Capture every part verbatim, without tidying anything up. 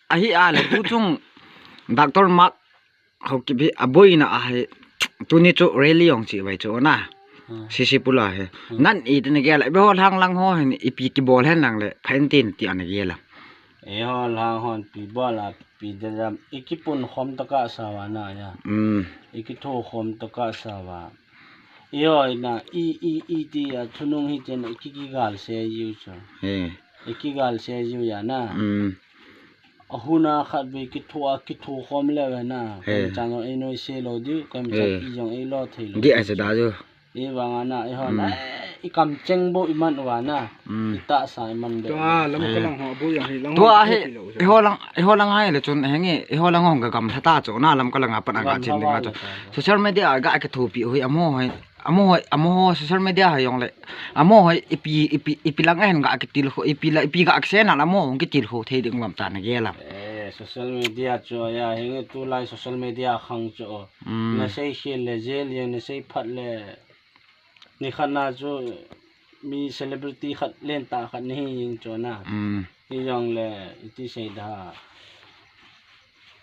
Ahi a le tu chung Doctor Mark Haokip hi aboina ahi. Tuni chu rally jong chi vai chu na. Hmm. C C Pula hi. Hmm. Nan iti nagel a, eiho lhang lang ho hin ipi kibol hen lang le pha inte nati a nagel a. Eiho lhang hon ipi bol a, ipi dei dam, ikipun khom tokah sa uva na ya. Hmm. Ikitho khom tokah sa uva. Eiho na, i, i, iti a, thunung hiti na, iki, kigal se jiu chu. He. Ikigal se jiu ya na. Hmm. Ahuna khatvei kitho a, kitho khom le uve na. He. Koima chan jong einoise lou diu, koima chan, he, i jong eilo thei lou. Di a se da ju. Hivang a na, eiho na, hmm, eh, ikamcheng bou iman uva na. Hmm. Itahsa iman bou. Tua Lamka lang ho, bou jong hi lang ho, tua hi, eiho lang, eiho lang hai le chun, henge, eiho lang ho ga gamla ta chu na, Lamka lang a pat a ga chen ding a chu. Gamla ta. Social media a ga kithopi u hi, amaho hi, amaho, amaho social media a jong le. Amaho ipi, ipi, ipi lang ahin ga kitilkhou, ipi la, ipi ga kisei na amaho kitilkhou thei ding lam ta nagel a. Eh, social media chu ya, henge tulai social media khang chu. Mm. Nasei khel le jail jeng, nasei phat le. Nikhat na chu mi celebrity khat lentah khat nahi jeng chu na. Mm. Hijong le iti sei da.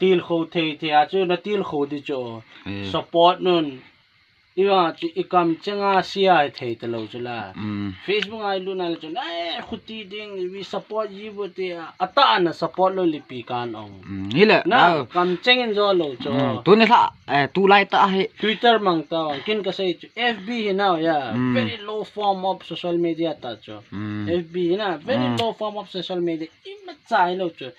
Tilkhou thei thei a chu natilkhou di chu. Eh. Support un. Iva chu ikamcheng a sia thei talou chu la. Mm. Facebook a ilut na le chu, "Ai, khuti ding, we support you," ti a, atah a na support lou le ipi kan ong. Mm, hile, na, ah, kamcheng in jo lou chu. Mm, tuni lha, eh, tulai tah hi. Twitter mang tah, kin kasei chu, F B hi nau ya, mm, very low form of social media tah chu. Mm. F B hi na, very, mm, low form of social media, imacha hilou chu.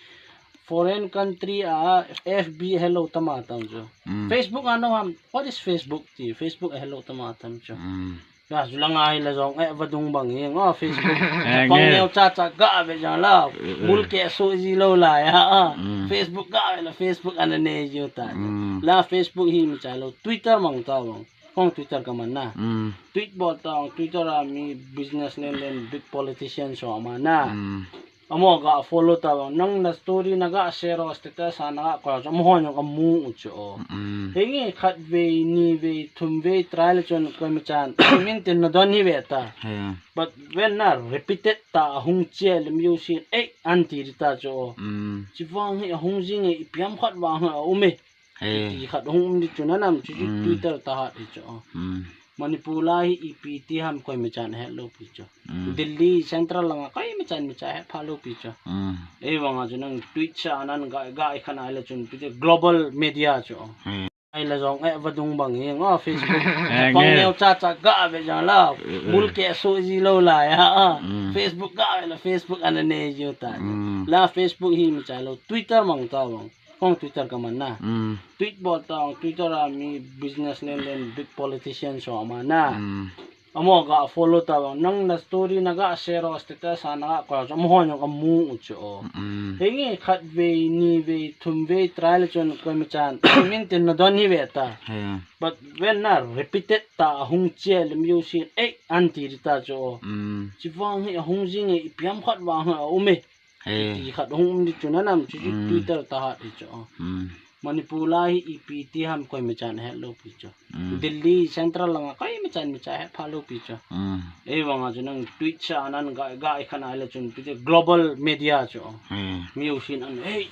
Foreign country a F B helou tama tam chu. Mm. Facebook a naham, what is Facebook ti? Facebook helou tama tam chu. Mm. Ya, chu lang a hile jong, eh, vadung bang hi, ngo, Facebook. Eh, pang nge. Neo cha cha ga ve jang la. Eh, eh. Bul ke su ji lou la ya. Mm. Facebook ga ve la, Facebook ana ne ju ta. Mm. La Facebook hi imacha lou, Twitter mang tah vang. Hong Twitter kaman na. Mm. Tweet bol tah, Twitter a mi business len len, big politician so ama na. Mm. Amaho ga follow tah vang, nang na story na ga share o, status a na ga ko, amaho jong amu u chu. Mm. Henge khatvei, nivei, thumvei try le chun koima chan min tin na don hi ve ta. Yeah. But when na repeated tah a hung che le music, eh, anti di ta chu. Mm. Chi vang hi ahung jing e, ipi ham khat vang hi aum e. He. Ti khat hung um di chu na nam chu, chu, mm, Twitter tah hi chu. Mm. Manipur lai hi ipi ti ham koima chan helou pi chu. Mm. Delhi Central lang a koima chan mi cha hepha lou pi chu. Mm. Ei vang a chu nang tweet sa nan ga, ga i khan ai la chun pi chu global media chu. Mm. Ai la jong, eh, vadung bang hi ngo Facebook. Eh, pang nge. Neo cha cha ga ve jang la. Eh, eh. Bul ke su ji lou la ya. Mm. Facebook ga ve la, Facebook ana ne ju ta. Mm. La Facebook hi imacha lou, Twitter mang tah vang. Hong Twitter kaman na. Mm. Tweet bol tah, Twitter a mi business len len, big politician so ama na. Mm. Amaho ga follow tah vang, nang na story na ga share o, status a na ga ko, amaho jong amu u chu. Mm. Henge khatvei, nivei, thumvei try le chun koima chan min tin na don hi ve ta. Yeah. But when na repeated tah a hung che le music, eh, anti di ta chu. Mm. Chi vang hi ahung jing e, ipi ham khat vang hi aum e. He. Ti khat hung um di chu na nam chu, chu, mm, Twitter tah hi chu. Mm. Manipur lai hi ipi ti ham koima chan helou pi chu. Mm. Delhi Central lang a koima chan mi cha hepha lou pi chu. Mm. Ei vang a chu nang tweet sa nan ga, ga i khan ai la chun pi chu global media chu. Mm. Music an, hey.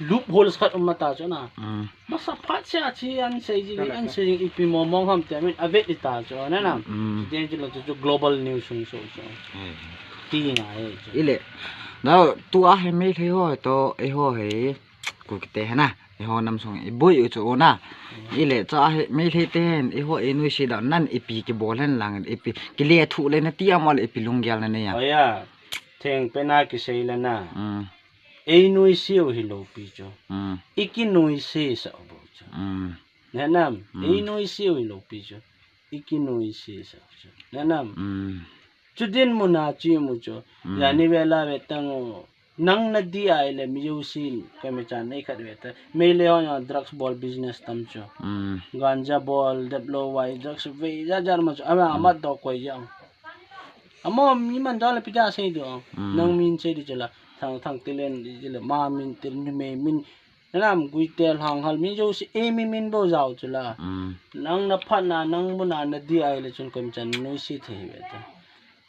Loopholes khat um ta chu na. Mm. Masa phat sia chi an sei ji, an sei ji ipi mo mong ham ti a min a vet i ta chu na nam. Mm. Ti chu la chu, chu global news hung so chu. Mm. Ti na e chu. Ile. Nau, tu a hi Meitei ho to, eiho hi. Kukite hi na. Eiho nam sung i boi u chu na. Ile cha hi Meitei te hin, eiho einoise da nan ipi kibol hen lang, ipi kile thu le nati a mo le ipi lunggel nanei a. Oya. Theng pe na kisei le na. Mm. Einoise u hilou pi chu. Mm. Ikinoise sa u bou chu. Mm. Na nam, mm, einoise u hilou pi chu. Ikinoise sa u chu. Na nam. Mm. Chu dinmun a chi mu chu. Mm. Jani vela ve tang u. Nang na di ai le mi u sin. Koima chan nei khat ve ta. Meitei ho jong drugs bol business tam chu. Mm. Ganja bol, dep lo vai, drugs ve, ja jar ma chu. Ama, mm, ama do koi jang. Amaho mi man da le pi da sei du. Mm. Nang min sei di chu la. Thang, Thangtilen di chu la. Ma min til ni me min. Nam guite lhang hal mi jouse, eh, mi min bou jao chu la. Mm. Nang na phat na, nang mun a na di ai le chun koima chan noise thei ve ta.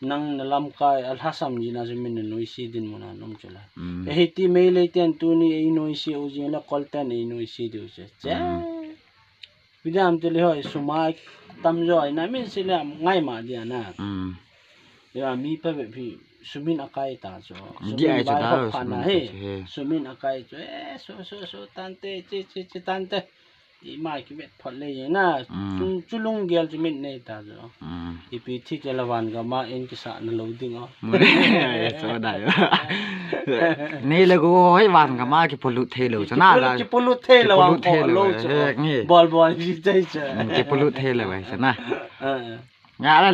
nang na lamkai a lhasam jina chu min na noise dinmun a na um chu la. Mm. Ehi ti Meitei ten tuni ei noise u jing la Kol ten ei noise diu chu. Che. Mm. Pidam te le hoi sum a tamjo ai na min si le ngai ma dia na. Mm. Ya mi pa be phi sumin akai ta chu. Di ai chu da, sumin bai hop pha na sumin he. Akai chu he. Sumin akai chu. Eh, so, so, so, tante, chi, chi, chi, tante. Ima kivet phot le na. Mm. Chu, chu lunggel chu min nei ta chu. Mm. Ipi thi ke la van gam a in kisa na lo ding o. Mun e, so da yo. Nei le go hoi van gam a kipolut thei lou chu na la. Kipolut thei lou. Kipolut thei lou, lou chu. He, nge. Bol bol ji chai chu. Mm, kipolut thei lou ai chu na. Eh. Nga la